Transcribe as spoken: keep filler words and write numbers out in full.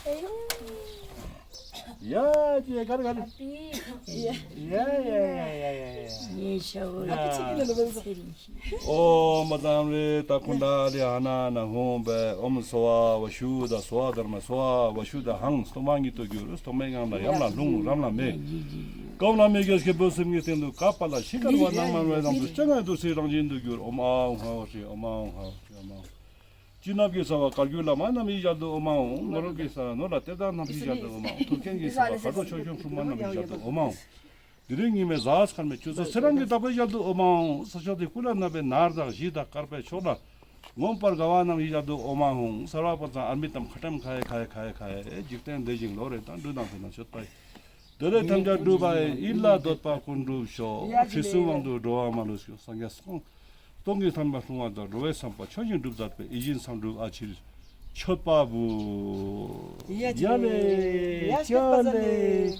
ཡ་ཅེ་གར་གར། ཡ་ཡ་ཡ་ཡ་ཡ་ཡ། ཡེ་ཤ་བོ། ཡ། ཨོ་མ་ཙམ་རེ་ད་ཁུ་འདྲ་ལི་ཧ་ན་ན་ཧོང་བེ་ཨོམ་སོ་བ་བ་ཤུ་ད་སོ་བ་དར་མ་སོ་བ་བ་ཤུ་ད་ཧང་སྟོང་མ་ཉིད་དུ་གྱུར། སྟོང་མའི་ངང་ལ་ཡམ་ལ་ལྷུང་རམ་ལ་མེ། ཀའོ་ན་མེ་གེ་སྐྱེ་བོ་སེམས་ཉིད་སྟེང་དུ་ཀ་པ་ལ་ཤི་ཀར་བ་ནང་མ་བའི་ནང་དུ་སྤྱན་ལྔ་དུ་སྲིད་རང་བཞིན་དུ་གྱུར། ཨོམ་ཨ་ཧོ་ཧ་ཧོ་ཧྲི། ཨོམ་ཨ་ཧོ་ཧ་ཧོ་ཧྲི། ཨོམ་ཨ་ཧོ། སྤྱི་ནབ་ཀྱི་ས་བ་བཀའ་བརྒྱུད་བླ་མ་རྣམས་ཡི་ཞལ་དུ་ཨོ་མ་འོང་། ངོ་རོག་གི་ས་ནོར་ལ་གཏེར་བདག་རྣམས་ཡི་ཞལ་དུ་ཨོ་མ་འོང་། ཐུབ་མཁན་གྱི་ས་བ་ཁ་དོག་ཆོས་སྐྱོང་སྲུང་མ་རྣམས་ཡི་ཞལ་དུ་ཨོ་མ་འོང་། དེ་རིང་ཉི་མའི་གཟའ་སྐར་མའི་ཆུ་ཚོད་ཚེ་རང་གི་བདག་པོའི་ཞལ་དུ་ཨོ་མ་འོང་། ས་ཕྱོགས་དེ་ཀུན་ལ་གནས་པའི་ནར་དང་གཞི་དང་དཀར་པོའི་ཕྱོགས་ལ་མངོན་པར་དགའ་བ་རྣམས་ཡི་ཞལ་དུ་ཨོ་མ་འོང་། ས་ར་པ་ཚང་ཨར་མི་དམ་ཁ་ཏམ་ཁ་ཡེ་ཁ་ཡེ་ཁ་ཡེ་ཁ་ཡེ། འཇིག་རྟེན་བདེ་ཞིང་ལོ་རེ་དང་། འབྲུ་དང་ཕུན་དང་མཆོད་པ་ཡི། དེ་ལས་ཐམས་ཅད་འགྲུབ་པ་ཡི། ཡིད་ལ་འདོད་པ་ཀུན་འགྲུབ་ཤོག། ཡ་ཇི་ཁྲི་སུམ་དབང་དུ་འགྲོ་བ་མ་ལུས་ཤོག། སངས་རྒྱས་སྟོང་། སྟོང་གི་ཐམས་ཅད་སྲུང་བ་དང་། འགྲོ་བའི་བསམ་པ་ཆོས་བཞིན་འགྲུབ་མཛད་པའི། ཡིད་བཞིན་མཚམས་སྒྲུབ་ཨ་ཕྱིར་མཆོད་པ་འབུལ། ཡ་ཇི་ཡ་ལེ། ཡ་ཇི་ཡ་ལེ།